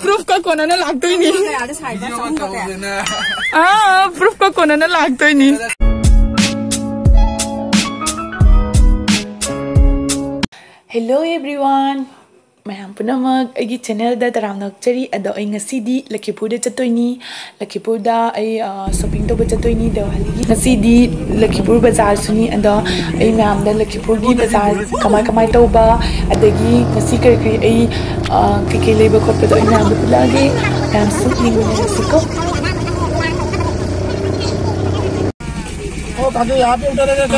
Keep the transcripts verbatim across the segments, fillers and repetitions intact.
ꯄ꯭ꯔꯨꯐꯀ ꯀꯣꯟꯅꯅ ꯂꯥꯛꯇꯣꯏꯅꯤ꯫ ꯀꯌꯥꯗ ꯁꯥꯏꯕ? ꯆꯍꯨꯝꯒ ꯀꯌꯥ? ꯑꯥ, ꯄ꯭ꯔꯨꯐꯀ ꯀꯣꯟꯅꯅ ꯂꯥꯛꯇꯣꯏꯅꯤ꯫ Hello everyone, ꯃꯌꯥꯝ ꯄꯨꯝꯅꯃꯛ ꯑꯩꯒꯤ ꯆꯦꯅꯦꯜꯗ ꯇꯔꯥꯝꯅ ꯑꯣꯛꯆꯔꯤ꯫ ꯑꯗꯣ ꯑꯩ ꯉꯁꯤꯗꯤ ꯂꯈꯤꯄꯨꯔꯗ ꯆꯠꯇꯣꯏꯅꯤ꯫ ꯂꯈꯤꯄꯨꯔꯗ ꯑꯩ, ꯑ, ꯁꯣꯄꯤꯡ ꯇꯧꯕ ꯆꯠꯇꯣꯏꯅꯤ ꯗꯤꯋꯥꯂꯤꯒꯤ꯫ ꯉꯁꯤꯗꯤ ꯂꯈꯤꯄꯨꯔ ꯕꯖꯥꯔꯁꯨꯅꯤ꯫ ꯑꯗꯣ ꯑꯩ ꯃꯌꯥꯝꯗ ꯂꯈꯤꯄꯨꯔꯒꯤ ꯕꯖꯥꯔ ꯀꯃꯥꯏ ꯀꯃꯥꯏ ꯇꯧꯕ, ꯑꯗꯒꯤ ꯉꯁꯤ ꯀꯔꯤ ꯀꯔꯤ ꯑꯩ, ꯑ, ꯀꯩꯀꯩ ꯂꯩꯕ ꯈꯣꯠꯄꯗꯣ ꯑꯩ ꯃꯌꯥꯝꯗ ꯎꯠꯂꯛꯑꯒꯦ꯫ ꯃꯌꯥꯝꯁꯨ ꯌꯦꯡꯃꯤꯟꯅꯔꯁꯤꯀꯣ꯫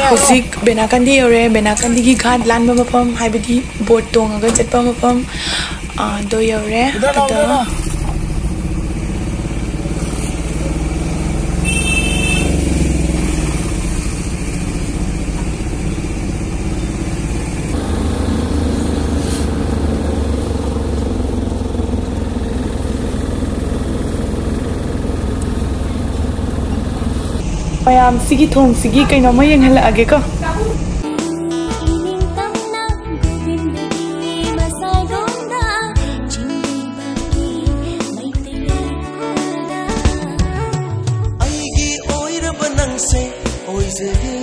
ꯍꯧꯖꯤꯛ ꯕꯦꯅꯥꯀꯥꯟꯗꯤ ꯌꯧꯔꯦ꯫ ꯕꯦꯅꯥꯀꯥꯟꯗꯤꯒꯤ ꯘꯥꯠ ꯂꯥꯟꯕ ꯃꯐꯝ, ꯍꯥꯏꯕꯗꯤ ꯕꯣꯠ ꯇꯣꯡꯉꯒ ꯆꯠꯄ ꯃꯐꯝ, ꯑ, ꯗꯣ ꯌꯧꯔꯦ꯫ ꯑꯗ ꯃꯌꯥꯝ, ꯁꯤꯒꯤ ꯊꯣꯡꯁꯤꯒꯤ ꯀꯩꯅꯣꯝꯃ ꯌꯦꯡꯍꯜꯂꯛꯑꯒꯦꯀꯣ꯫ ꯑꯩꯒꯤ ꯑꯣꯏꯔꯕ ꯅꯪꯁꯦ ꯑꯣꯏꯖꯒꯦ꯫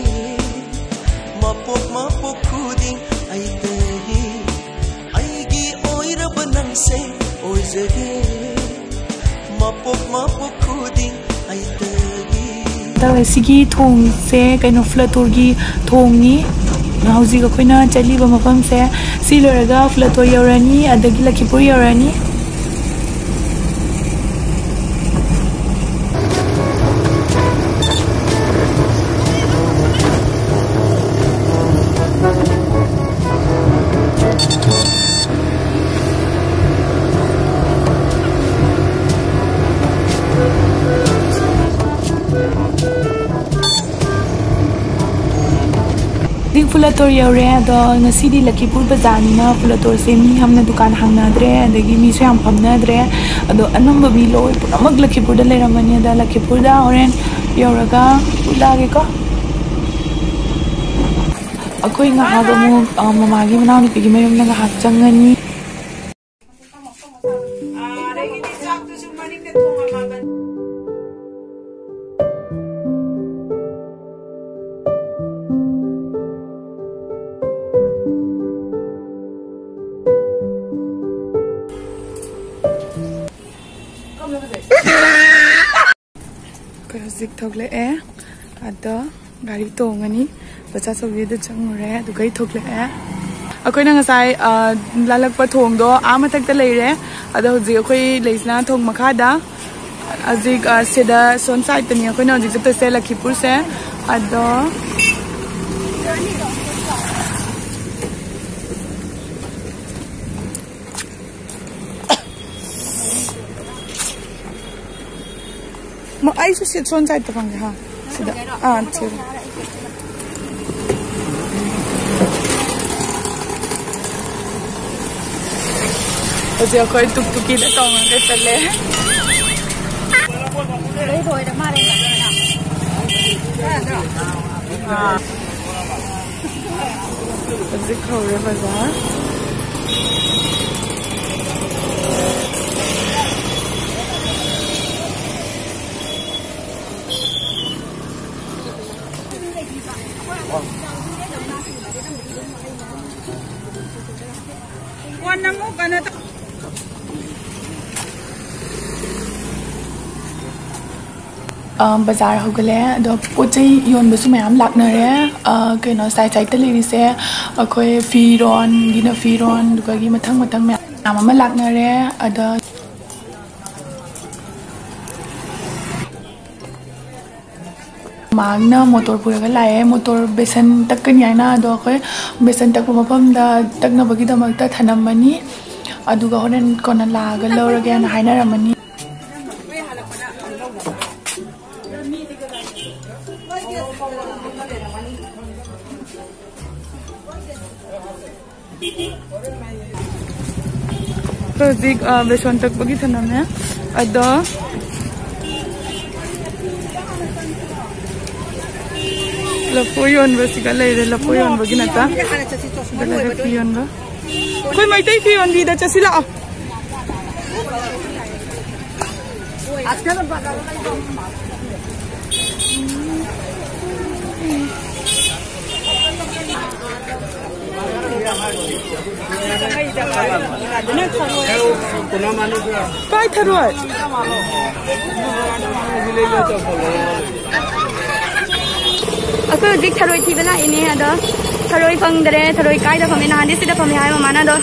ꯃꯄꯣꯛ ꯃꯄꯣꯛ ꯈꯨꯗꯤꯡ ꯑꯩꯇꯒꯤ ꯑꯩꯒꯤ ꯑꯣꯏꯔꯕ ꯅꯪꯁꯦ ꯑꯣꯏꯖꯒꯦ꯫ ꯃꯄꯣꯛ ꯃꯄꯣꯛ ꯈꯨꯗꯤꯡ ꯑꯩꯇꯒꯤ꯫ ꯇꯧꯔꯦ, ꯁꯤꯒꯤ ꯊꯣꯡꯁꯦ ꯀꯩꯅꯣ, ꯐ꯭ꯂꯇꯣꯔꯒꯤ ꯊꯣꯡꯅꯤ꯫ ꯍꯧꯖꯤꯛ ꯑꯩꯈꯣꯏꯅ ꯆꯠꯂꯤꯕ ꯃꯐꯝꯁꯦ, ꯁꯤ ꯂꯣꯏꯔꯒ ꯐ꯭ꯂꯇꯣꯔ ꯌꯧꯔꯅꯤ, ꯑꯗꯒꯤ ꯂꯈꯤꯄꯨꯔ ꯌꯧꯔꯅꯤ꯫ ꯍꯧꯖꯤꯛ ꯐꯨꯂꯇꯣꯔ ꯌꯧꯔꯦ꯫ ꯑꯗꯣ ꯉꯁꯤꯗꯤ ꯂꯈꯤꯄꯨꯔ ꯕꯖꯥꯔꯅꯤꯅ ꯐꯨꯂꯇꯣꯔꯁꯦ ꯃꯤ ꯌꯥꯝꯅ ꯗꯨꯀꯥꯟ ꯍꯥꯡꯅꯗ꯭ꯔꯦ, ꯑꯗꯒꯤ ꯃꯤꯁꯨ ꯌꯥꯝ ꯐꯝꯅꯗ꯭ꯔꯦ꯫ ꯑꯗꯣ ꯑꯅꯝꯕ ꯃꯤ ꯂꯣꯏ ꯄꯨꯝꯅꯃꯛ ꯂꯈꯤꯄꯨꯔꯗ ꯂꯩꯔꯝꯃꯅꯤ꯫ ꯑꯗ ꯂꯈꯤꯄꯨꯔꯗ ꯍꯣꯔꯦꯟ ꯌꯧꯔꯒ ꯎꯠꯂꯛꯑꯒꯦꯀꯣ꯫ ꯑꯩꯈꯣꯏ ꯉꯥꯏꯍꯥꯛ ꯑꯃꯨꯛ, ꯑ, ꯃꯃꯥꯒꯤ ꯃꯅꯥꯎꯅꯨꯄꯤꯒꯤ ꯃꯌꯨꯝꯗ ꯉꯥꯏꯍꯥꯛ ꯆꯪꯉꯅꯤ꯫ ꯑꯗꯒꯤꯗꯤ ꯆꯥꯛꯇꯨꯁꯨ ꯃꯅꯤꯡꯗ ꯊꯣꯡꯉꯝꯃꯕꯅꯤ꯫ ꯑꯩꯈꯣꯏ ꯍꯧꯖꯤꯛ ꯊꯣꯛꯂꯛꯑꯦ꯫ ꯑꯗꯣ ꯒꯥꯔꯤ ꯇꯣꯡꯉꯅꯤ꯫ ꯕꯖꯥꯔ ꯑꯆꯧꯕꯤꯗ ꯆꯪꯉꯨꯔꯦ, ꯑꯗꯨꯒ ꯑꯩ ꯊꯣꯛꯂꯛꯑꯦ꯫ ꯑꯩꯈꯣꯏꯅ ꯉꯁꯥꯏ, ꯑ, ꯂꯥꯜꯂꯛꯄ ꯊꯣꯡꯗꯣ ꯑꯥ ꯃꯊꯛꯇ ꯂꯩꯔꯦ꯫ ꯑꯗꯣ ꯍꯧꯖꯤꯛ ꯑꯩꯈꯣꯏ ꯂꯩꯁꯤꯅ ꯊꯣꯡ ꯃꯈꯥꯗ꯫ ꯍꯧꯖꯤꯛ, ꯑ, ꯁꯤꯗ ꯁꯣꯝ ꯁꯥꯏꯠꯇꯅꯤ ꯑꯩꯈꯣꯏꯅ ꯍꯧꯖꯤꯛ ꯆꯠꯇꯣꯏꯁꯦ, ꯂꯈꯤꯄꯨꯔꯁꯦ꯫ ꯑꯗꯣ ꯃ-, ꯑꯩꯁꯨ ꯁꯤ ꯁꯣꯝ ꯁꯥꯏꯠꯇ ꯐꯝꯒꯦ, ꯍꯥ꯫ ꯁꯤꯗ꯫ ꯑꯥ, ꯁꯤꯗ꯫ ꯍꯧꯖꯤꯛ ꯑꯩꯈꯣꯏ ꯇꯨꯛ ꯇꯨꯛꯀꯤꯗ ꯇꯣꯡꯉꯒ ꯆꯠꯂꯦ꯫ ꯍꯧꯖꯤꯛ ꯍꯧꯔꯦ ꯕꯖꯥꯔ꯫ ꯀꯣꯟꯅ ꯑꯃꯨꯛ ꯀꯩꯅꯣ ꯇꯧ-, ꯑ, ꯕꯖꯥꯔ ꯍꯧꯒꯠꯂꯦ꯫ ꯑꯗꯣ ꯄꯣꯠ ꯆꯩ ꯌꯣꯟꯕꯁꯨ ꯃꯌꯥꯝ ꯂꯥꯛꯅꯔꯦ꯫ ꯑ, ꯀꯩꯅꯣ, side side ꯇ ꯂꯩꯔꯤꯁꯦ ꯑꯩꯈꯣꯏ ꯐꯤꯔꯣꯟꯒꯤꯅ ꯐꯤꯔꯣꯟ, ꯑꯗꯨꯒꯒꯤ ꯃꯊꯪ ꯃꯊꯪ ꯃꯌꯥꯝ ꯑꯃ ꯂꯥꯛꯅꯔꯦ꯫ ꯑꯗ ꯃꯥꯒꯅ ꯃꯣꯇꯣꯔ ꯄꯨꯔꯒ ꯂꯥꯛꯑꯦ꯫ ꯃꯣꯇꯣꯔ ꯕꯦꯁꯟ ꯇꯛꯀꯅꯤ ꯍꯥꯏꯅ꯫ ꯑꯗꯣ ꯑꯩꯈꯣꯏ ꯕꯦꯁꯟ ꯇꯛꯄ ꯃꯐꯝꯗ ꯇꯛꯅꯕꯒꯤꯗꯃꯛꯇ ꯊꯅꯝꯃꯅꯤ꯫ ꯑꯗꯨꯒ ꯍꯣꯔꯦꯟ ꯀꯣꯟꯅ ꯂꯥꯛꯑꯒ ꯂꯧꯔꯒꯦꯅ ꯍꯥꯏꯅꯔꯝꯃꯅꯤ꯫ ꯍꯧꯖꯤꯛ, ꯑ, ꯕꯦꯁꯣꯟ ꯇꯛꯄꯒꯤ ꯊꯅꯝꯃꯦ꯫ ꯑꯗꯣ ꯂꯐꯨ ꯌꯣꯟꯕꯁꯤꯒ ꯂꯩꯔꯦ, ꯂꯐꯨ ꯌꯣꯟꯕꯒꯤ ꯅꯠꯇ꯫ ꯁꯤꯗ ꯂꯩꯔꯦ ꯐꯤ ꯌꯣꯟꯕ꯫ ꯑꯩꯈꯣꯏ ꯃꯩꯇꯩ ꯐꯤ ꯌꯣꯟꯕꯤꯗ ꯆꯠꯁꯤ ꯂꯥꯛꯑꯣ꯫ ꯀꯥꯏ ꯊꯔꯣꯏ? ꯑꯩꯈꯣꯏ ꯍꯧꯖꯤꯛ ꯊꯔꯣꯏ ꯊꯤꯕ ꯂꯥꯛꯏꯅꯦ, ꯑꯗꯣ ꯊꯔꯣꯏ ꯐꯪꯗꯔꯦ꯫ ꯊꯔꯣꯏ ꯀꯥꯏꯗ ꯐꯪꯉꯦ? ꯅꯍꯥꯟꯗꯤ ꯁꯤꯗ ꯐꯪꯉꯦ ꯍꯥꯏ ꯃꯃꯥꯅ, ꯑꯗꯣ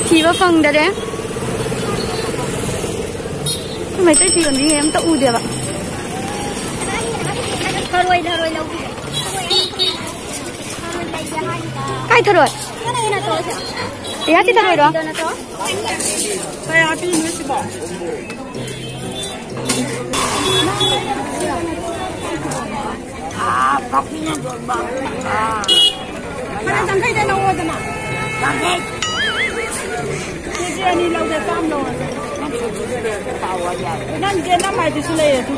ꯊꯤꯕ ꯐꯪꯗꯔꯦ꯫ ꯑꯩꯈꯣꯏ ꯃꯩꯇꯩ ꯐꯤꯔꯣꯟꯗꯤ ꯑꯝꯇ ꯎꯗꯦꯕ꯫ ꯊꯔꯣꯏ, ꯊꯔꯣꯏ ꯂꯧꯕꯤꯌꯣ꯫ ꯀꯥꯏ ꯊꯔꯣꯏ? ꯏꯌꯥꯁꯤ ꯊꯔꯣꯏꯔꯣ? ꯀꯌꯥ ꯄꯤꯔꯤꯅꯣ ꯁꯤꯕꯣ? ꯐꯅ ꯌꯥꯡꯈꯩꯗ ꯂꯧꯑꯣꯗꯅ꯫ ꯌꯥꯡꯈꯩ꯫ ꯀꯦꯖꯤ ꯑꯅꯤ ꯂꯧꯒꯦ, ꯆꯥꯝ ꯂꯧꯔꯒꯦ꯫ ꯅꯪ ꯆꯦꯅꯝ ꯍꯥꯏꯗꯨꯁꯨ ꯂꯩꯔꯦ ꯑꯗꯨ꯫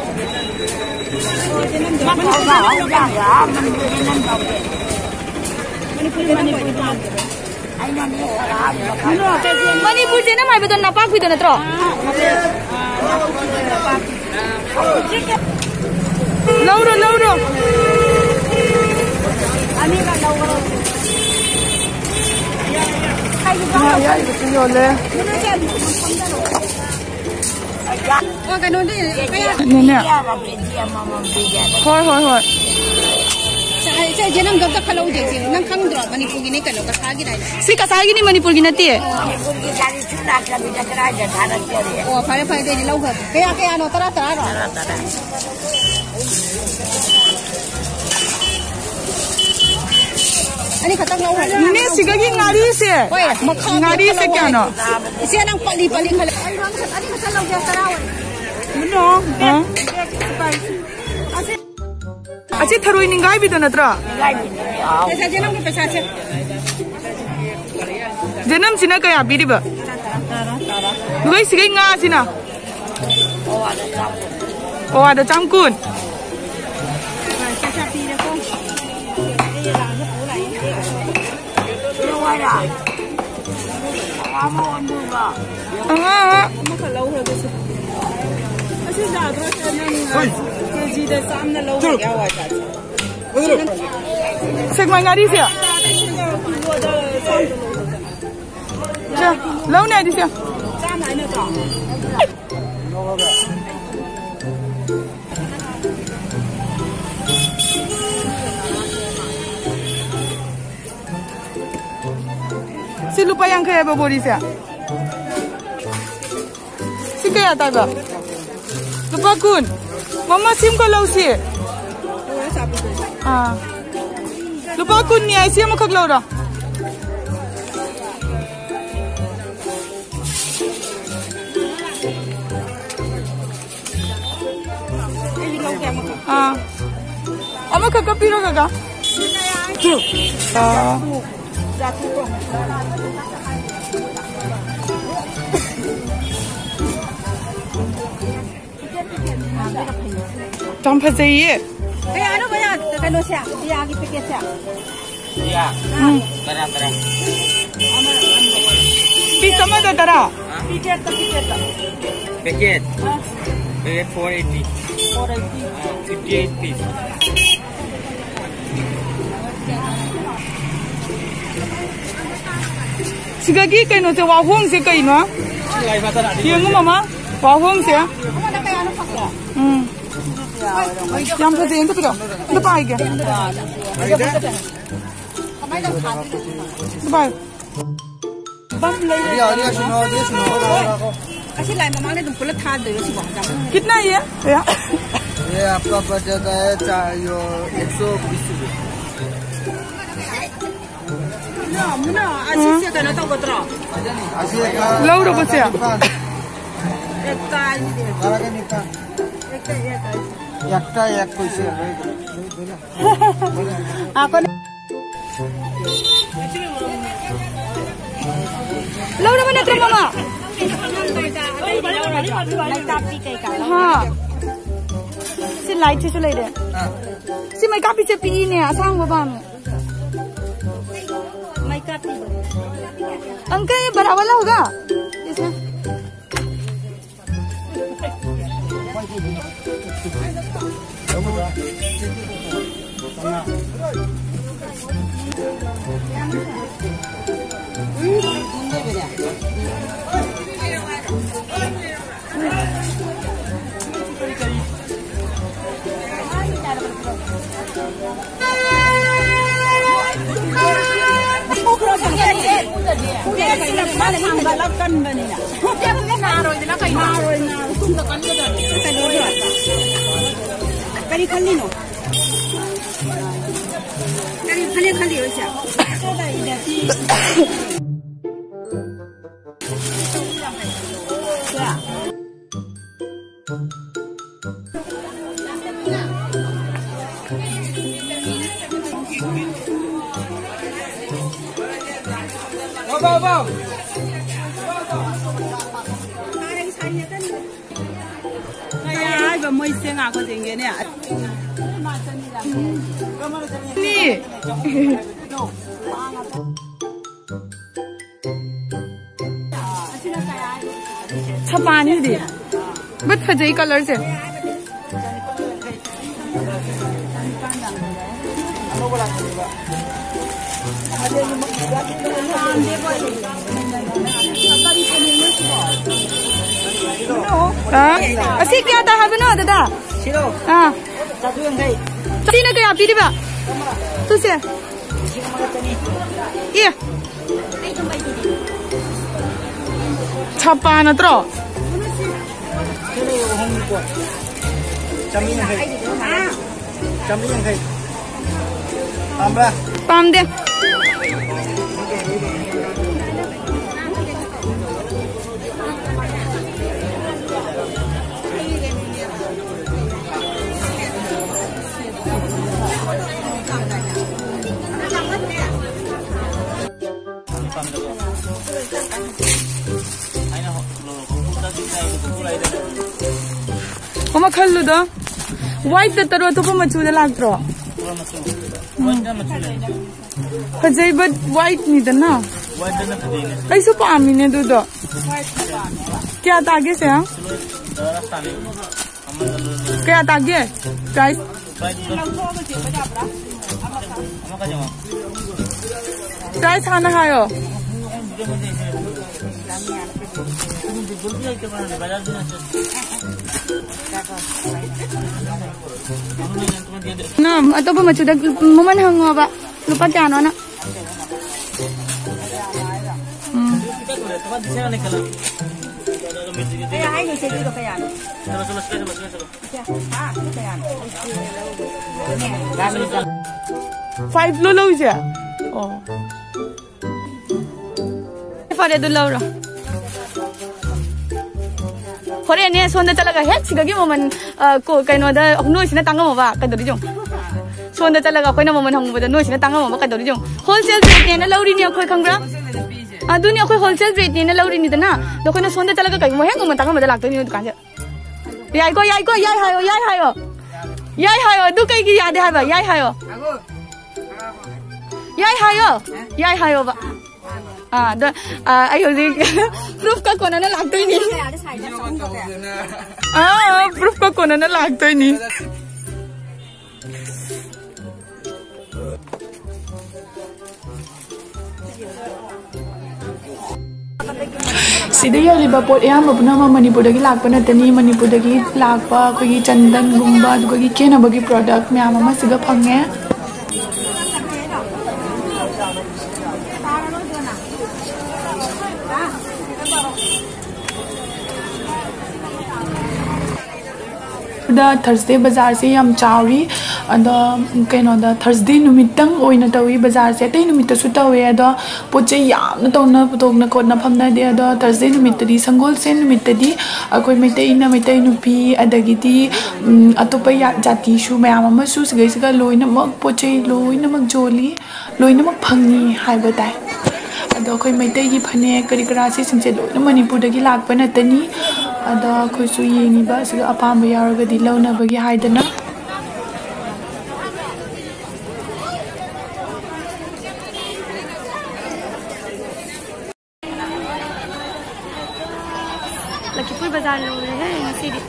ꯃꯅꯤꯄꯨꯔꯗ ꯅꯪ ꯄꯥꯝꯗ꯭ꯔꯣ? ꯃꯅꯤꯄꯨꯔ ꯆꯦꯅꯝ ꯍꯥꯏꯕꯗꯣ ꯅꯄꯥꯛꯄꯤꯗꯣ ꯅꯠꯇ꯭ꯔꯣ? ꯂꯧꯔꯣ, ꯂꯧꯔꯣ꯫ ꯉꯥ ꯑꯌꯥꯏꯕꯁꯨ ꯌꯣꯜꯂꯦ꯫ ꯑꯣ, ꯀꯩꯅꯣꯗꯤ ꯀꯌꯥ? ꯅꯦꯅꯦ꯫ ꯍꯣꯏ, ꯍꯣꯏ, ꯍꯣꯏ꯫ ꯁꯦ, ꯁꯦ, ꯆꯦꯅꯝꯗꯣ ꯑꯝꯇ ꯈꯜꯍꯧꯗꯦ, ꯁꯦ꯫ ꯅꯪ ꯈꯪꯗ꯭ꯔꯣ? ꯃꯅꯤꯄꯨꯔꯒꯤꯅꯦ ꯀꯩꯅꯣ, ꯀꯁꯥꯒꯤꯅꯦ ꯍꯥꯏꯅꯦ꯫ ꯁꯤ ꯀꯁꯥꯒꯤꯅꯤ, ꯃꯅꯤꯄꯨꯔꯒꯤ ꯅꯠꯇꯦ꯫ ꯃꯅꯤꯄꯨꯔꯒꯤ ꯒꯥꯔꯤ ꯁꯨ ꯂꯥꯛꯇꯕꯤꯗ ꯀꯗꯥꯏꯗ ꯊꯥꯔꯛꯇꯣꯔꯤ? ꯑꯣ, ꯐꯔꯦ, ꯐꯔꯦ, ꯑꯗꯨꯗꯤ ꯂꯧꯈ꯭ꯔꯒꯦ꯫ ꯀꯌꯥ, ꯀꯌꯥꯅꯣ? ꯇꯔꯥ, ꯇꯔꯥꯔꯣ? ꯇꯔꯥ, ꯇꯔꯥ꯫ ꯑꯅꯤꯈꯛꯇꯪ ꯂꯧꯈ꯭ꯔꯒꯦ꯫ ꯅꯦꯅꯦ, ꯁꯤꯗꯒꯤ ꯉꯥꯔꯤꯁꯦ꯫ ꯍꯣꯏ, ꯃꯈꯥ ꯉꯥꯔꯤꯁꯦ ꯂꯧꯈ꯭ꯔꯒꯦ꯫ ꯀꯌꯥꯅꯣ? ꯏꯆꯦ, ꯅꯪ ꯄꯠꯂꯤ ꯄꯠꯂꯤ ꯈꯜꯂꯦ꯫ ꯑꯩ ꯑꯅꯤꯈꯛꯇꯪ ꯂꯧꯒꯦ, ꯇꯔꯥ ꯑꯣꯏꯔꯦ꯫ ꯑ? ꯑꯁꯤ ꯊꯔꯣꯏ ꯅꯤꯡꯒꯥꯏꯕꯤꯗꯣ ꯅꯠꯇ꯭ꯔꯣ? ꯄꯩꯁꯥꯁꯦ, ꯅꯪꯒꯤ ꯄꯩꯁꯥꯁꯦ꯫ ꯖꯦꯅꯝꯁꯤꯅ ꯀꯌꯥ ꯄꯤꯔꯤꯕ? ꯅꯈꯣꯏ ꯁꯤꯒꯩ ꯉꯥꯁꯤꯅ? ꯑꯣ, ꯑꯗ ꯆꯥꯝ ꯀꯨꯟ꯫ ꯑꯉꯥꯡ, ꯑꯉꯥꯡ꯫ ꯑꯁꯤ ꯌꯥꯗ꯭ꯔꯣ? ꯁꯦ, ꯅꯪ ꯀꯦꯖꯤꯗ ꯆꯥꯝꯅ ꯂꯧꯔꯒꯦ ꯍꯋꯥꯏꯖꯥꯔꯁꯦ꯫ ꯁꯦꯛꯃꯥꯏ ꯉꯥꯔꯤꯁꯦ꯫ ꯁꯦ, ꯂꯧꯅꯦ ꯍꯥꯏꯗꯤ ꯁꯦ꯫ ꯆꯥꯝꯃ ꯍꯥꯏ ꯅꯠꯇ꯭ꯔꯣ? ꯁꯤ ꯂꯨꯄꯥ ꯌꯥꯡꯈꯩ ꯍꯥꯏꯕ ꯕꯣꯔꯤꯁꯦ꯫ ꯁꯤ ꯀꯌꯥ ꯇꯥꯏꯕ? ꯂꯨꯄꯥ ꯀꯨꯟ꯫ ꯃꯃꯥ, ꯁꯤ ꯑꯃꯈꯛ ꯂꯧꯁꯤ꯫ ꯑꯥ꯫ ꯂꯨꯄꯥ ꯀꯨꯟꯅꯤ ꯍꯥꯏ, ꯁꯤ ꯑꯃꯈꯛ ꯂꯧꯔꯣ꯫ ꯑꯥ꯫ ꯑꯃꯈꯛ ꯀꯛꯄꯤꯔꯣ, ꯀꯀꯥ꯫ ꯑꯥ꯫ ꯌꯥꯝ ꯐꯖꯩꯌꯦ꯫ ꯀꯌꯥꯅꯣ ꯃꯌꯥ ꯀꯩꯅꯣꯁꯦ? ꯖꯤꯌꯥꯒꯤ ꯄꯦꯀꯦꯠꯁꯦ? ꯖꯤꯌꯥ? ꯎꯝ꯫ ꯇꯔꯥ, ꯇꯔꯥ꯫ ꯄꯤꯁ ꯑꯃꯗ ꯇꯔꯥ? ꯄꯦꯀꯦꯠꯇ, ꯄꯦꯀꯦꯠꯇ꯫ ꯄꯦꯀꯦꯠ? ꯑꯥ꯫ Packet four eighty꯫ Four eighty꯫ ꯑꯥ, fifty eight piece꯫ ꯁꯤꯗꯒꯤ ꯀꯩꯅꯣꯁꯦ, ꯋꯥꯍꯣꯡꯁꯦ ꯀꯩꯅꯣ? ꯌꯦꯡꯉꯨ ꯃꯃꯥ, ꯋꯥꯍꯣꯡꯁꯦ꯫ ꯎꯝ꯫ ꯌꯥꯝ ꯐꯖꯩ, ꯑꯝꯇ ꯄꯤꯔꯛꯑꯣ꯫ ꯑꯝꯇ ꯄꯥꯏꯒꯦ꯫ ꯑꯝꯇ ꯄꯥꯏ꯫ ꯕꯝ ꯂꯩꯔꯦ꯫ ꯑꯁꯤ ꯂꯥꯏ ꯃꯃꯥꯡꯗ ꯑꯗꯨꯝ ꯄꯨꯂꯞ ꯊꯥꯗꯣꯏꯔꯣ ꯁꯤꯕꯣ? ꯌꯥꯝ ꯀꯤꯠꯅꯥ ꯌꯦ? ꯀꯌꯥ? ये आपका बच जाता है चार, यो, एक सौ बीस रुपये। ꯃꯨꯅꯥ, ꯃꯨꯅꯥ, ꯑꯁꯤꯁꯦ ꯀꯩꯅꯣ ꯇꯧꯒꯗ꯭ꯔꯣ? ꯑꯁꯤ ꯂꯧꯔꯕꯣ ꯆꯦ? ꯕꯥꯔꯥꯒ ꯅꯤꯄꯥꯟ꯫ ꯌꯥꯛꯇ ꯌꯥꯛꯄꯁꯦ꯫ ꯂꯧꯔꯕ ꯅꯠꯇ꯭ꯔꯣ, ꯃꯃꯥ? ꯍꯥ꯫ ꯁꯤ ꯂꯥꯏꯠꯁꯤꯁꯨ ꯂꯩꯔꯦ꯫ ꯁꯤ ꯃꯩꯀꯥꯞꯄꯤꯁꯦ ꯄꯤꯛꯏꯅꯦ, ꯑꯁꯥꯡꯕ ꯄꯥꯝꯃꯦ꯫ ꯃꯩꯀꯥꯞꯄꯤꯗꯣ꯫ अंकल, ये बड़ा वाला होगा? इसमें। ꯃꯥꯅ ꯊꯥꯡꯒꯠꯂꯛꯀꯟꯕꯅꯤꯅ꯫ ꯅꯥꯔꯣꯏꯗꯅ ꯀꯩꯅꯣ? ꯅꯥꯔꯣꯏ, ꯅꯥꯔꯣꯏ꯫ ꯁꯣꯝꯗ ꯀꯟꯒꯗꯕꯅꯤ꯫ ꯀꯩꯅꯣꯗꯣ꯫ ꯀꯔꯤ ꯈꯜꯂꯤꯅꯣ? ꯀꯔꯤ ꯐꯅꯦꯛ ꯈꯜꯂꯤꯔꯣ ꯏꯆꯦ? ꯀꯌꯥ ꯍꯥꯏꯕ ꯃꯣꯏꯁꯦ ꯉꯥꯏꯈꯣ ꯌꯦꯡꯒꯦꯅꯦ꯫ ꯅꯤ꯫ ꯁꯄꯥꯅꯤꯗꯤ꯫ ꯕꯠ ꯐꯖꯩ ꯀꯂꯔꯁꯦ꯫ ꯑ? ꯑꯁꯤ ꯀꯌꯥꯗ ꯍꯥꯏꯕꯅꯣ, ꯗꯗꯥ? ꯁꯤꯔꯣ? ꯑꯥ꯫ ꯆꯥꯇ꯭ꯔꯨꯛ ꯌꯥꯡꯈꯩ꯫ ꯁꯤꯅ ꯀꯌꯥ ꯄꯤꯔꯤꯕ? ꯇꯨꯁꯦ꯫ ꯂꯤꯁꯤꯡ ꯑꯃꯒ ꯆꯅꯤ꯫ ꯑꯦ꯫ ꯁꯄꯥ ꯅꯠꯇ꯭ꯔꯣ? ꯁꯤ ꯂꯩ ꯑꯍꯨꯝꯅꯤꯀꯣ꯫ ꯆꯥꯝꯃꯔꯤ ꯌꯥꯡꯈꯩ꯫ ꯆꯥꯝꯃꯔꯤ ꯌꯥꯡꯈꯩ꯫ ꯄꯥꯝꯕ꯭ꯔꯥ? ꯄꯥꯝꯗꯦ꯫ ꯑꯃ ꯈꯜꯂꯨꯗꯣ꯫ ꯋꯥꯏꯠꯇ ꯇꯔꯣ, ꯑꯇꯣꯞꯄ ꯃꯆꯨꯗ ꯂꯥꯛꯇ꯭ꯔꯣ? ꯐꯖꯩ, but ꯋꯥꯏꯠꯅꯤꯗꯅ꯫ ꯑꯩꯁꯨ ꯄꯥꯝꯃꯤꯅꯦ ꯑꯗꯨꯗꯣ꯫ ꯀꯌꯥ ꯇꯥꯒꯦ ꯁꯦ? ꯀꯌꯥ ꯇꯥꯒꯦ? ꯄ꯭ꯔꯥꯏꯁ? ꯄ꯭ꯔꯥꯏꯁ ꯍꯥꯟꯅ ꯍꯥꯏꯌꯣ꯫ ꯅꯪ ꯑꯇꯣꯞꯄ ꯃꯆꯨꯗ ꯃꯃꯜ ꯍꯪꯉꯣꯕ꯫ ꯂꯨꯄꯥ ꯀꯌꯥꯅꯣꯅ? ꯎꯝ꯫ ꯀꯌꯥ ꯍꯥꯏꯅꯣ ꯏꯆꯦ, ꯑꯗꯨꯒ ꯀꯌꯥꯅꯣ? ꯀꯌꯥ? ꯍꯥ? ꯑꯗꯨ ꯀꯌꯥꯅꯣ? ꯐꯥꯏꯚ ꯂꯣ ꯂꯧꯔꯤꯁꯦ? ꯑꯣ꯫ ꯐꯔꯦ, ꯑꯗꯨ ꯂꯧꯔꯣ꯫ ꯍꯣꯔꯦꯟꯅꯦ, ꯁꯣꯝꯗ ꯆꯠꯂꯒ ꯍꯦꯛ ꯁꯤꯗꯒꯤ ꯃꯃꯜ, ꯑ, ꯀꯣ-, ꯀꯩꯅꯣꯗ, ꯅꯣꯏꯁꯤꯅ ꯇꯥꯡꯉꯝꯃꯕ ꯀꯩꯗꯧꯔꯤ ꯌꯦꯡꯉꯨ꯫ ꯁꯣꯝꯗ ꯆꯠꯂꯒ ꯑꯩꯈꯣꯏꯅ ꯃꯃꯜ ꯍꯪꯕꯗ ꯅꯣꯏꯁꯤꯅ ꯇꯥꯡꯉꯝꯃꯕ ꯀꯩꯗꯧꯔꯤ ꯌꯦꯡꯉꯨ꯫ ꯍꯣꯜꯁꯦꯜ ꯔꯦꯠꯅꯦꯅ ꯂꯧꯔꯤꯅꯤ ꯑꯩꯈꯣꯏ, ꯈꯪꯕ꯭ꯔꯥ? ꯑꯗꯨꯅꯤ, ꯑꯩꯈꯣꯏ ꯍꯣꯜꯁꯦꯜ ꯔꯦꯠꯅꯦꯅ ꯂꯧꯔꯤꯅꯤꯗꯅ꯫ ꯑꯗꯣ ꯑꯩꯈꯣꯏꯅ ꯁꯣꯝꯗ ꯆꯠꯂꯒ ꯀꯩꯒꯨꯝꯕ ꯍꯦꯛ ꯃꯃꯜ ꯇꯥꯡꯉꯝꯕꯗ ꯂꯥꯛꯇꯣꯏꯅꯤ ꯗꯨꯀꯥꯟꯁꯦ꯫ ꯌꯥꯏꯀꯣ, ꯌꯥꯏꯀꯣ, ꯌꯥꯏ ꯍꯥꯏꯌꯣ, ꯌꯥꯏ ꯍꯥꯏꯌꯣ꯫ ꯌꯥꯏ ꯍꯥꯏꯌꯣ, ꯑꯗꯨ ꯀꯩꯒꯤ ꯌꯥꯗꯦ ꯍꯥꯏꯕ? ꯌꯥꯏ ꯍꯥꯏꯌꯣ꯫ ꯌꯥꯏ ꯍꯥꯏꯌꯣ꯫ ꯌꯥꯏ ꯍꯥꯏꯌꯣꯕ꯫ ꯑꯥ, ꯑꯗꯣ, ꯑꯥ, ꯑꯩ ꯍꯧꯖꯤꯛ ꯄ꯭ꯔꯨꯐꯀ ꯀꯣꯟꯅꯅ ꯂꯥꯛꯇꯣꯏꯅꯤ꯫ ꯑꯥ, ꯄ꯭ꯔꯨꯐꯀ ꯀꯣꯟꯅꯅ ꯂꯥꯛꯇꯣꯏꯅꯤ꯫ ꯁꯤꯗ ꯌꯣꯜꯂꯤꯕ ꯄꯣꯠ ꯑꯌꯥꯝꯕ ꯄꯨꯝꯅꯃꯛ ꯃꯅꯤꯄꯨꯔꯗꯒꯤ ꯂꯥꯛꯄ ꯅꯠꯇꯅꯤ꯫ ꯃꯅꯤꯄꯨꯔꯗꯒꯤ ꯂꯥꯛꯄ ꯑꯩꯈꯣꯏꯒꯤ ꯆꯟꯗꯟꯒꯨꯝꯕ, ꯑꯗꯨꯒ ꯀꯦꯅꯕꯒꯤ ꯄ꯭ꯔꯣꯗꯛ ꯃꯌꯥꯝ ꯑꯃ ꯁꯤꯗ ꯐꯪꯉꯦ꯫ ꯑꯗ ꯊꯔꯁꯗꯦ ꯕꯖꯥꯔꯁꯦ ꯌꯥꯝ ꯆꯥꯎꯔꯤ꯫ ꯑꯗꯣ ꯀꯩꯅꯣꯗ ꯊꯔꯁꯗꯦ ꯅꯨꯃꯤꯠꯇꯪ ꯑꯣꯏꯅ ꯇꯧꯏ ꯕꯖꯥꯔꯁꯦ, ꯑꯇꯩ ꯅꯨꯃꯤꯠꯇꯁꯨ ꯇꯧꯋꯦ꯫ ꯑꯗꯣ ꯄꯣꯠ ꯆꯩ ꯌꯥꯝꯅ ꯇꯧꯅ ꯄꯨꯊꯣꯛꯅ ꯈꯣꯠꯅ ꯐꯝꯅꯗꯦ꯫ ꯑꯗꯣ ꯊꯔꯁꯗꯦ ꯅꯨꯃꯤꯠꯇꯗꯤ, ꯁꯪꯒꯣꯜꯁꯦꯟ ꯅꯨꯃꯤꯠꯇꯗꯤ ꯑꯩꯈꯣꯏ ꯃꯩꯇꯩꯅ, ꯃꯩꯇꯩ ꯅꯨꯄꯤ, ꯑꯗꯒꯤꯗꯤ, ꯎꯝ, ꯑꯇꯣꯞꯄ ꯌꯥ-, ꯖꯥꯇꯤꯁꯨ ꯃꯌꯥꯝ ꯑꯃꯁꯨ ꯁꯤꯒꯩꯁꯤꯒ ꯂꯣꯏꯅꯃꯛ ꯄꯣꯠ ꯆꯩ ꯂꯣꯏꯅꯃꯛ ꯌꯣꯜꯂꯤ꯫ ꯂꯣꯏꯅꯃꯛ ꯐꯪꯉꯤ ꯍꯥꯏꯕ ꯇꯥꯏ꯫ ꯑꯗꯣ ꯑꯩꯈꯣꯏ ꯃꯩꯇꯩꯒꯤ ꯐꯅꯦꯛ ꯀꯔꯤ ꯀꯔꯥ ꯁꯤꯁꯤꯡꯁꯦ ꯂꯣꯏꯅ ꯃꯅꯤꯄꯨꯔꯗꯒꯤ ꯂꯥꯛꯄ ꯅꯠꯇꯅꯤ꯫ ꯑꯗꯣ ꯑꯩꯈꯣꯏꯁꯨ ꯌꯦꯡꯉꯤꯕ ꯑꯁꯤꯒ ꯑꯄꯥꯝꯕ ꯌꯥꯎꯔꯒꯗꯤ ꯂꯧꯅꯕꯒꯤ ꯍꯥꯏꯗꯅ꯫ ꯂꯛꯈꯤꯄꯨꯔ ꯆꯥ ꯂꯣꯏꯔꯦ ꯉꯁꯤꯗꯤ꯫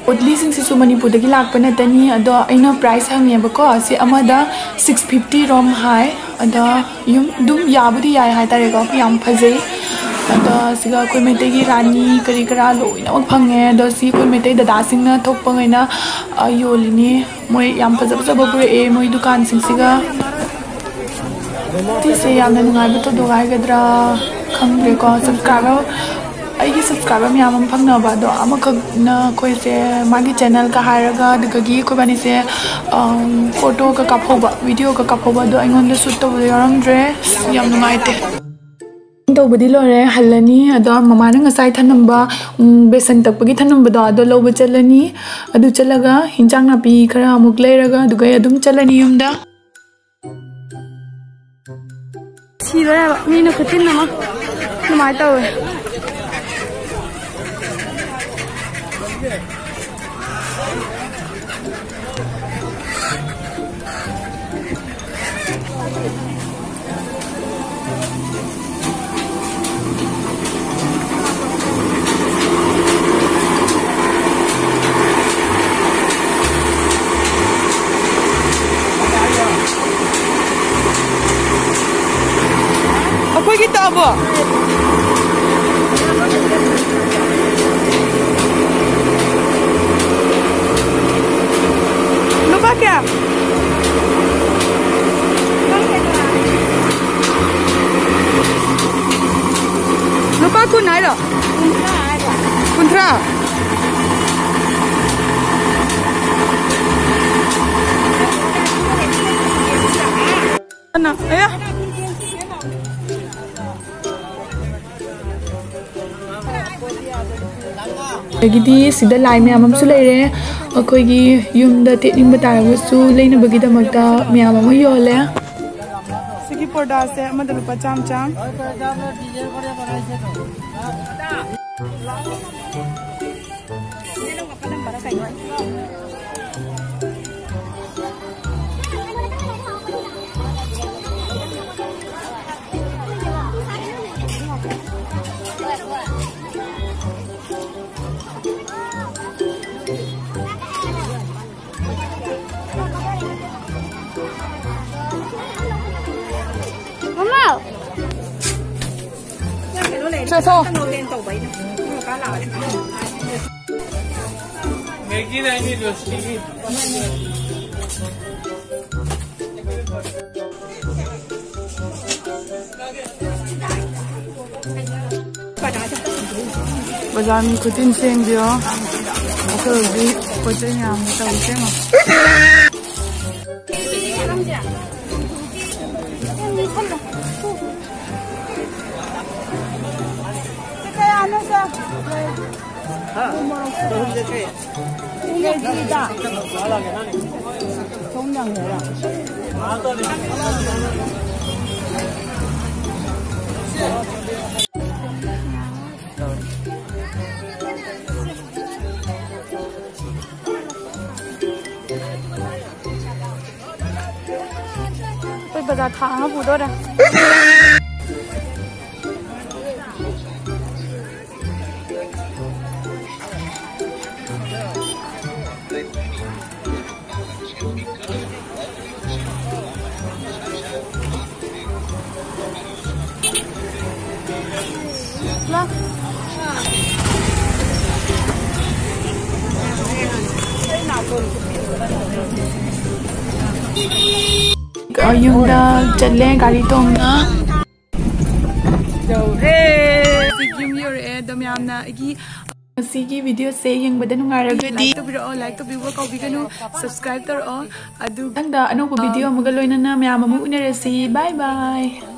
ꯄꯣꯠꯂꯤꯁꯤꯡꯁꯤꯁꯨ ꯃꯅꯤꯄꯨꯔꯗꯒꯤ ꯂꯥꯛꯄ ꯅꯠꯇꯅꯤ꯫ ꯑꯗꯣ ꯑꯩꯅ ꯄ꯭ꯔꯥꯏꯁ ꯍꯪꯉꯦꯕꯀꯣ, ꯁꯤ ꯑꯃꯗ ꯁꯤꯛꯁ ꯐꯤꯐꯇꯤ ꯔꯣꯝ ꯍꯥꯏ꯫ ꯑꯗꯣ ꯌꯨꯝ ꯑꯗꯨꯝ ꯌꯥꯕꯨꯗꯤ ꯌꯥꯏ ꯍꯥꯏꯇꯥꯔꯦꯀꯣ, ꯌꯥꯝ ꯐꯖꯩ꯫ ꯑꯗꯣ ꯁꯤꯒ ꯑꯩꯈꯣꯏ ꯃꯩꯇꯩꯒꯤ ꯔꯥꯅꯤ ꯀꯔꯤ ꯀꯔꯥ ꯂꯣꯏꯅꯃꯛ ꯐꯪꯉꯦ꯫ ꯑꯗꯣ ꯁꯤ ꯑꯩꯈꯣꯏ ꯃꯩꯇꯩ ꯗꯗꯥꯁꯤꯡꯅ ꯊꯣꯛꯄꯉꯩꯅ, ꯑ, ꯌꯣꯜꯂꯤꯅꯤ꯫ ꯃꯣꯏ ꯌꯥꯝ ꯐꯖ ꯐꯖꯕ ꯄꯨꯔꯛꯑꯦ ꯃꯣꯏ ꯗꯨꯀꯥꯟꯁꯤꯡꯁꯤꯒ꯫ ꯁꯤꯁꯦ ꯌꯥꯝꯅ ꯅꯨꯡꯉꯥꯏꯕ ꯊꯧꯗꯣꯛ ꯍꯥꯏꯒꯗ꯭ꯔꯥ ꯈꯪꯗ꯭ꯔꯦꯀꯣ꯫ ꯁꯕꯁꯀ꯭ꯔꯥꯏꯕꯔ, ꯑꯩꯒꯤ ꯁꯕꯁꯀ꯭ꯔꯥꯏꯕꯔ ꯃꯌꯥꯝ ꯑꯃ ꯐꯪꯅꯕ, ꯑꯗꯣ ꯑꯃꯈꯛꯅ ꯑꯩꯈꯣꯏꯁꯦ ꯃꯥꯒꯤ ꯆꯦꯅꯦꯜꯒ ꯍꯥꯏꯔꯒ, ꯑꯗꯨꯗꯒꯤ ꯑꯩꯈꯣꯏꯕꯥꯅꯤꯁꯦ, ꯑꯝ, ꯐꯣꯇꯣꯒ ꯀꯥꯞꯍꯧꯕ, ꯚꯤꯗꯤꯑꯣꯒ ꯀꯥꯞꯍꯧꯕ, ꯑꯗꯣ ꯑꯩꯉꯣꯟꯗ ꯁꯨꯠ ꯇꯧꯕꯗꯣ ꯌꯥꯎꯔꯝꯗ꯭ꯔꯦ꯫ ꯑꯁ, ꯌꯥꯝ ꯅꯨꯡꯉꯥꯏꯇꯦ꯫ ꯇꯧꯕꯗꯤ ꯂꯣꯏꯔꯦ, ꯍꯜꯂꯅꯤ꯫ ꯑꯗꯣ ꯃꯃꯥꯅ ꯉꯁꯥꯏ ꯊꯅꯝꯕ, ꯎꯝ, ꯕꯦꯁꯟ ꯇꯛꯄꯒꯤ ꯊꯅꯝꯕꯗꯣ, ꯑꯗꯣ ꯂꯧꯕ ꯆꯠꯂꯅꯤ꯫ ꯑꯗꯨ ꯆꯠꯂꯒ ꯍꯤꯟꯖꯥꯡ ꯅꯥꯄꯤ ꯈꯔ ꯑꯃꯨꯛ ꯂꯩꯔꯒ, ꯑꯗꯨꯒ ꯑꯩ ꯑꯗꯨꯝ ꯆꯠꯂꯅꯤ ꯌꯨꯝꯗ꯫ ꯁꯤꯗꯣꯔꯦ ꯍꯥꯏꯕ, ꯃꯤꯅ ꯈꯨꯆꯤꯟ ꯑꯃ ꯑꯗꯨꯃꯥꯏꯅ ꯇꯧꯋꯦ꯫ ꯑꯩꯈꯣꯏꯒꯤ ꯇꯥꯕꯣ? ꯂꯨꯄꯥ ꯀꯌꯥ? ꯂꯨꯄꯥ ꯀꯨꯟ ꯍꯥꯏꯔꯣ? ꯀꯨꯟꯊ꯭ꯔꯥ꯫ ꯑꯅ-, ꯑꯌꯥ꯫ ꯑꯗꯒꯤꯗꯤ ꯁꯤꯗ ꯂꯥꯏ ꯃꯌꯥꯝ ꯑꯃꯁꯨ ꯂꯩꯔꯦ꯫ ꯑꯩꯈꯣꯏꯒꯤ ꯌꯨꯝꯗ ꯊꯦꯠꯅꯤꯡꯕ ꯇꯥꯔꯒꯁꯨ ꯂꯩꯅꯕꯒꯤꯗꯃꯛꯇ ꯃꯌꯥꯝ ꯑꯃ ꯌꯣꯜꯂꯦ꯫ ꯁꯤꯒꯤ ꯄꯔꯗꯥꯁꯦ ꯑꯃꯗ ꯂꯨꯄꯥ ꯆꯥꯝ ꯆꯥꯝ꯫ ꯃꯃꯥ! ꯆꯠꯊꯣꯛ꯫ ꯃꯦꯒꯤ ꯂꯩꯅꯤ ꯔꯣꯁꯇꯤꯒꯤ꯫ ꯕꯖꯥꯔ ꯃꯤ ꯈꯨꯆꯤꯟ ꯆꯦꯟꯕꯤꯌꯣ꯫ ꯑꯩꯈꯣꯏ ꯍꯧꯖꯤꯛ ꯄꯣꯠ ꯆꯩ ꯃꯌꯥꯝ ꯇꯧꯔꯤꯁꯦ ꯌꯦꯡꯉꯣ꯫ ꯀꯌꯥꯅꯣ ꯁꯦ? ꯑꯩꯈꯣꯏ ꯕꯖꯥꯔ ꯊꯥꯡ ꯑꯃ ꯄꯨꯗꯣꯔꯦ꯫ ꯌꯨꯝꯗ ꯆꯠꯂꯦ ꯒꯥꯔꯤ ꯇꯣꯡꯅ꯫ ꯌꯧꯔꯦ꯫ ꯍꯧꯖꯤꯛ ꯌꯨꯝ ꯌꯧꯔꯛꯑꯦ꯫ ꯑꯗꯣ ꯃꯌꯥꯝꯅ ꯑꯩꯒꯤ ꯉꯁꯤꯒꯤ videoꯁꯦ ꯌꯦꯡꯕꯗ ꯅꯨꯡꯉꯥꯏꯔꯒꯗꯤ like ꯇꯧꯕꯤꯔꯛꯑꯣ, like ꯇꯧꯕꯤꯕ ꯀꯥꯎꯕꯤꯒꯅꯨ, subscribe ꯇꯧꯔꯛꯑꯣ꯫ ꯑꯗꯨ ꯃꯊꯪꯗ ꯑꯅꯧꯕ video ꯑꯃꯒ ꯂꯣꯏꯅꯅ ꯃꯌꯥꯝ ꯑꯃꯨꯛ ꯎꯅꯔꯁꯤ꯫ Bye bye꯫